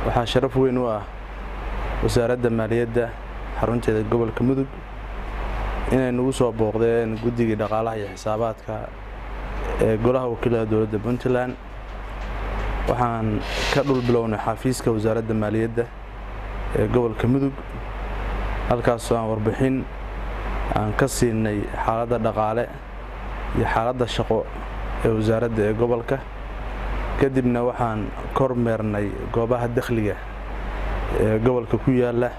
Waxaa sharaf weyn u ah Wasaaradda Maaliyadda xarunteeda gobolka Mudug inay nagu soo booqdeen Guddigii Dhaqaalaha iyo Xisaabaadka ee Golaha Wakiilada Dowladda Puntland. Waxaan ka dhul bilownay xafiiska Wasaaradda Maaliyadda ee gobolka Mudug, halkaasoo aan warbixin aan ka siinay xaaladda dhaqaale iyo xaaladda shaqo ee wasaaradda ee gobolka. Kadibna waxaan kormeernay goobaha dakhliga ee gobolka ku yaalla,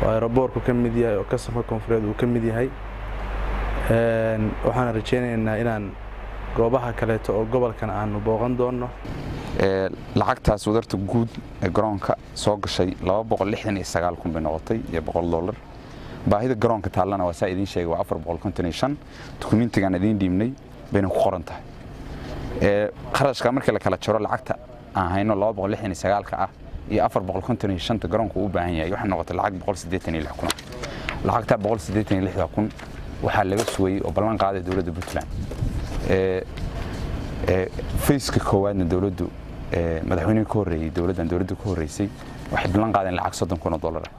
oo aeroboorku ka mid yahay oo kastamka koonfureed uu ka mid yahay. Waxaan rajaynaynaa inaan goobaha kaleeto oo gobolkan aanu booqan doonno. Lacagtaas wadarta guud ee garoonka soo gashay 269,000 bay noqotay iyo $100. Baahida garoonka taallana waa saa idiin sheegay, waa 455. Dukumentigaan idiin dhiibnay bayna ku qoran tahay. Kharashka markii la kala jaro, lacagta aan hayno 269-ka ah iyo 455-ta garoonka uu u baahan yahay, waxay noqotay lacag 186,000. Lacagta 186,000 waxaa laga sugayey oo ballan qaaday dowladda Puntland. Phase-ka koowaadna dowladdu, madaxweynihii ka horreeyey dowladdan, dowladda ka horreysay, waxay ballan qaadeen lacag $30,000 ah.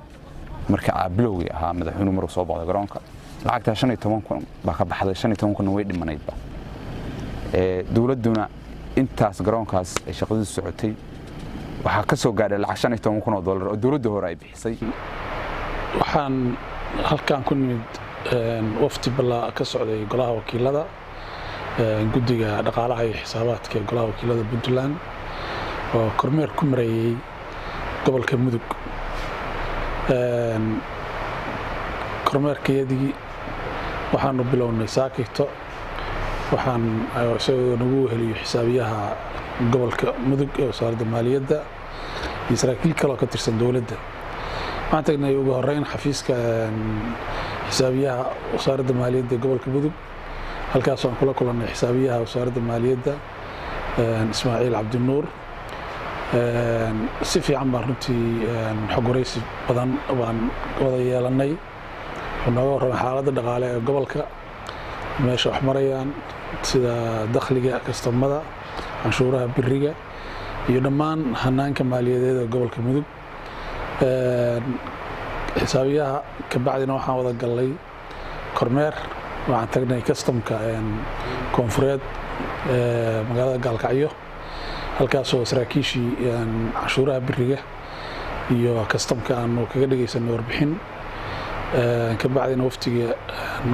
Marka bilowgii ahaa madaxweynuhu markuu soo boqday garoonka, lacagtaa 15,000 baa ka baxday, 15,000-na way dhimanaydba. Dowladduna intaas garoonkaas ay shaqadiisu socotay waxaa ka soo gaadhay lacag $15,000 oo dowladda hore ay bixisay. Waxaan halkan ku nimid wafdi balla ka socday Golaha Wakiilada, Guddiga Dhaqaalaha iyo Xisaabaadka ee Golaha Wakiilada Puntland, oo kormeer ku mareeyey gobolka Mudug. Kormeerkayadii waxaanu bilownay saakayto. Waxaan isagoo nagu weheliyo xisaabiyaha gobolka Mudug ee Wasaaradda Maaliyadda iyo saraakiil kaleoo ka tirsan dowladda. Waxaan tagnay ugu horeyn xafiiska xisaabiyaha Wasaaradda Maaliyadda ee gobolka Mudug, halkaasoo aan kula kulannay xisaabiyaha Wasaaradda Maaliyadda, Ismaaciil Cabdinuur. Si fiican baan runtii xog waraysi badan baan wada yeelannay. Wuxuu nooga warramay xaaladda dhaqaale ee gobolka, meesha wax marayaan, sida dakhliga kastamada, canshuuraha biriga iyo dhammaan hanaanka maaliyadeed ee gobolka Mudug. Xisaabiyaha kabacdina waxaan wada gallay kormeer. Waxaan tagnay kastamka koonfureed magaalada Gaalkacyo, halkaasoo saraakiishii canshuuraha biriga iyo kastamka aanu kaga dhegaysanay warbixin. Kabacdina waftiga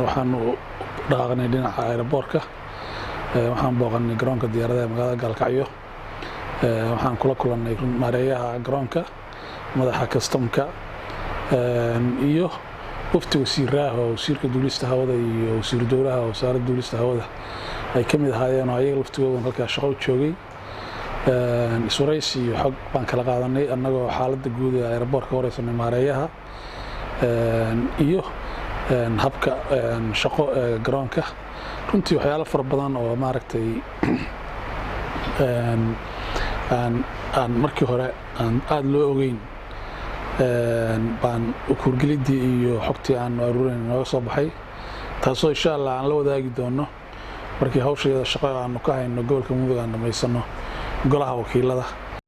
waxaanu dhaqaaqnay dhinaca aeroboorka. Waxaan booqanay garoonka diyaaradaha magaalada Gaalkacyo. Waxaan kula kulannay maareeyaha garoonka, madaxa kastamka iyo wafti wasiiraha, oo wasiirka duulista hawada iyo wasiiru dowlaha Wasaaradda Duulista Hawada ay ka mid ahaayeen, oo ayaga laftigoodan halkaa shaqo u joogay. Iswaraysi iyo xog baan kala qaadanay, annagoo xaaladda guud ee aeroboorka wareysanay maareeyaha iyo habka shaqo ee garoonka. Runtii waxyaalo fara badan oo maaragtay aan markii hore aan aada loo ogeyn baan kuurgeliddii iyo xogtii aanu aruurin nooga soo baxay, taasoo insha Allah aan la wadaagi doono markii hawsheeda shaqo aanu ka hayno gobolka Mudug aan dhamaysano Golaha Wakiilada.